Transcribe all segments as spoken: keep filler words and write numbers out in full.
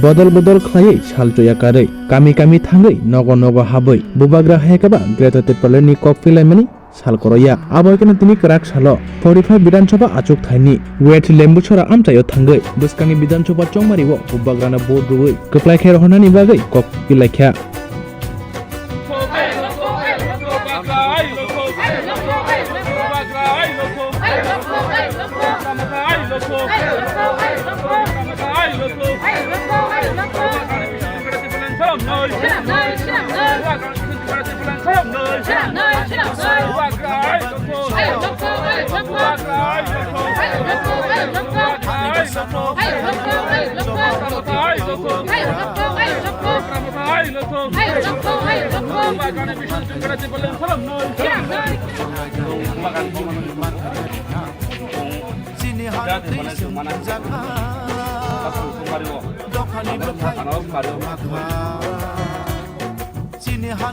Bodol bodol khlaiwi sal choya karwi, kami kami thangwi, nogo nogo habwi, bubagra hai khe ba Greater Tipraland ni kok philaimani sal koroya. Abo khe no tini kwrak salo forty five Bidhan Sabha achuk thaini West Lembusora amchaio thangwi bwskangni Bidhan Sabha chongmari o bubagrano vote rwwi kwplai khe rohornani bagwi kok philaikha.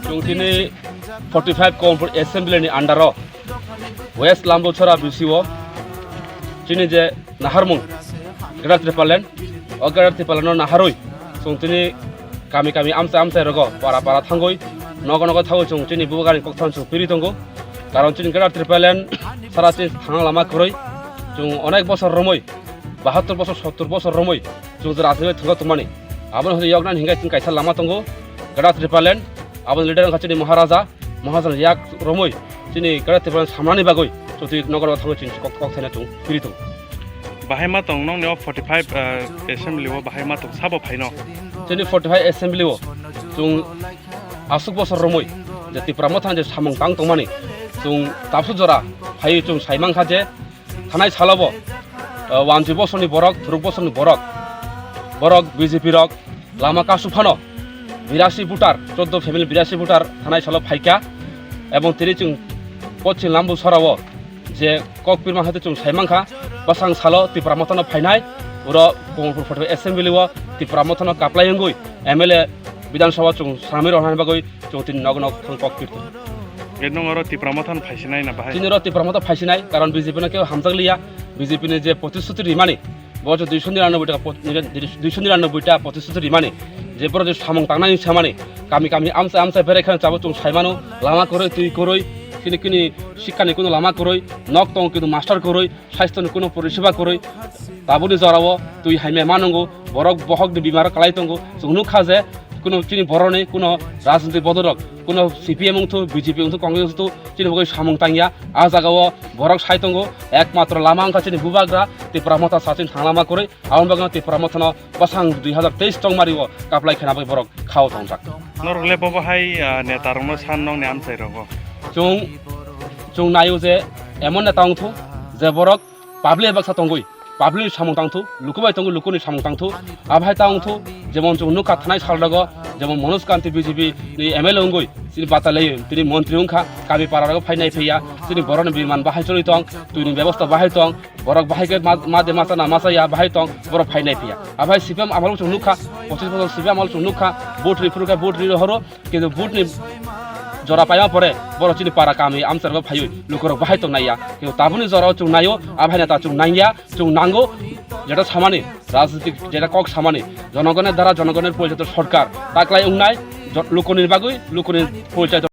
Chwng tini forty five Kanchanpur Assembly ni under o West Lambusora B C o chini je naharmung Greater Tipraland, o Greater Tipraland no naharwi chwng tini kami kami amchai amchai rogo para para thangwi nogo nogo thangwi chwng chini bubagrani kokthano chwng piri tongo. Karon chini Greater Tipraland sara chini thangna lama kwrwi chwng onek bosor romwi, bahattor bosor, sottor bosor romwi chwng je rajniti thwngwi tongmani. Aboni hwnwi yoknani hwnkhe chwng kaisa lama tongo Greater Tipraland, aboni leader wngkha chini Maharaja. Maharaja yak romwi chini Greater Tipraland samnani bagwi chwng twi nogo nogo thangwi chwng kok, kok thaina chwng piri tongo. Bahai ma tong nongni o forty five, uh, assembly o bahai ma tong sabo phaino? Chini forty five assembly o chwng aswk bosor romwi je Tipra Motha je samung tang tongmani chwng tabsu jora phaiwi chwng sai mankha je thanai salobo, uh, wanjwi bosorni borok, thuruk bosorni borok, borok B J P rok lama kasu phano birasi voter, chordo family birasi voter thanai salo phaikha, ebong tini chwng Poschim Lambusora o je kok pirma hai chwng sai mankha, bwsang salo Tipra Mothano phainai, uro Kanchanpur forty five assembly o Tipra Mothano kaplai wngwi M L A Bidhan Sabha chwng swnamwi rwna bagwi chwng tini nogo nogo thang kok pirtu. Nwng oro Tipra Mothano phaisinai na bahai? Chini oro Tipra Motha phaisinai, karon B J P no kebo hamjak liya, B J P ni je protishruti rimani, bo je duisho niranoboi ta pot-, nira-, duisho niranoboi ta protishruti rimani, je borok je samung tangnani samani, kami kami amchai amchai berai kheno chabo chwng saimano, lama kwrwi, twi kwrwi, kini kini sikkani kuno lama kwrwi, nok tongo kintu master kwrwi, sasthoni kuno poriseba kwrwi, taboni jorao twi hamya ma nwngo, borok bohokni bimaro kwlai tongo, chwng nukha je kuno chini borokni kuno rajniti bodolrok, kuno C P M wngthu, B J P wngthu, Congress wngthu, chini bagwi samung tangya. A jagao borok sai tongo, ekmatro lama wngkha chini bubagra Tipra Motha sachini thang lama kwrwi, aboni bagwino Tipra Mothano bwsang dui hazar teis chongmari o kaplai khena bai borok khao tongjak. Norok le bobo hai, ah, neta rokno san nongni amchai rogo? Chwng, chwng naio je emon neta wngthu je borok public baksa tongwi, public ni samung tangthu, luku bai tongwi, luku ni samung tangthu, abo hai ta wngthu, jemon chwng nukha thanai sal rogo, jemon Manoj Kanti B J P ni M L A wngwi, chini bata laiwi, tini montri wngkha, kami para rogo phai nai phiya, chini borok ni biman bahai choli tong, twi ni bebosta bahai tong, borok bahai khe ma, ma de ma chana ma chaya bahai tong, borok phai nai phiya. Abo hai C P M amalo chwng nukha, pochis bosor C P M amalo chwng nukha, vote ri phuru khe vote ri horo, kintu vote ni jora paima pore borok chini para kami amchai rogo phaiwi lukurok bahai tong naiya. Kintu taboni jorao chwng naio, abo hai neta chwng nangya, chwng nango, jeta samani, rajnitik jeta kok samani, jonogoner dara jonogoner porichito sorkar taklai wngnai, jo-, lukuni bagwi, lukuni porichito